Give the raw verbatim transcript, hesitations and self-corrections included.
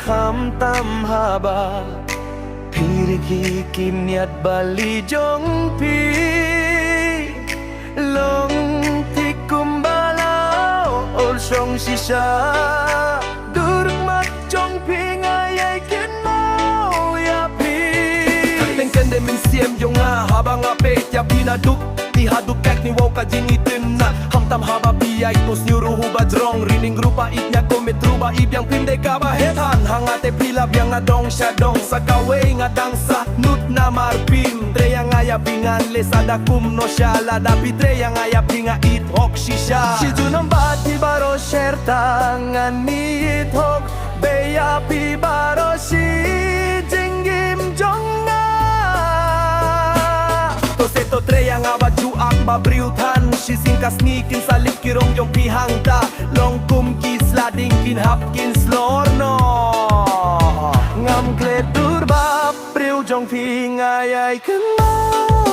Khamtam haba phi rikhi ki miat bali jong phi long thik kumba la ol shong shisha. Dur mat jong phi nga ïai kynmaw ïa phi. Teng ken de mynsiem jong nga haba nga peit ïa phi naduh phi haduh peit ni wow ka jingitynnat. Khamtam haba phi ïai tus nyu ruh ba jrong rining ruh ba ïeit ïa ko met ruh ba i biang phim dei kaba hethan. Ha nga te phi la biang nga dong sha dong sa kawei nga dang sah nud namar phim trei ïa nga ïa phi ngan leh sa da kumno sha lada phi trei ïa nga ïa phi nga ïeit hok shisha. Shi junom bad phi baroh sher ta ngan ïeit hok bei ïa phi baroh shi jingim jong nga. To se to trei ïa nga ba ju ak ba briew than shi sien ka sngi kin sa lip ki rong jong phi hangta long kum ki sla ding kin hap kin slor noh. Ngam klet dur ba briew jong phi nga ïai kynmaw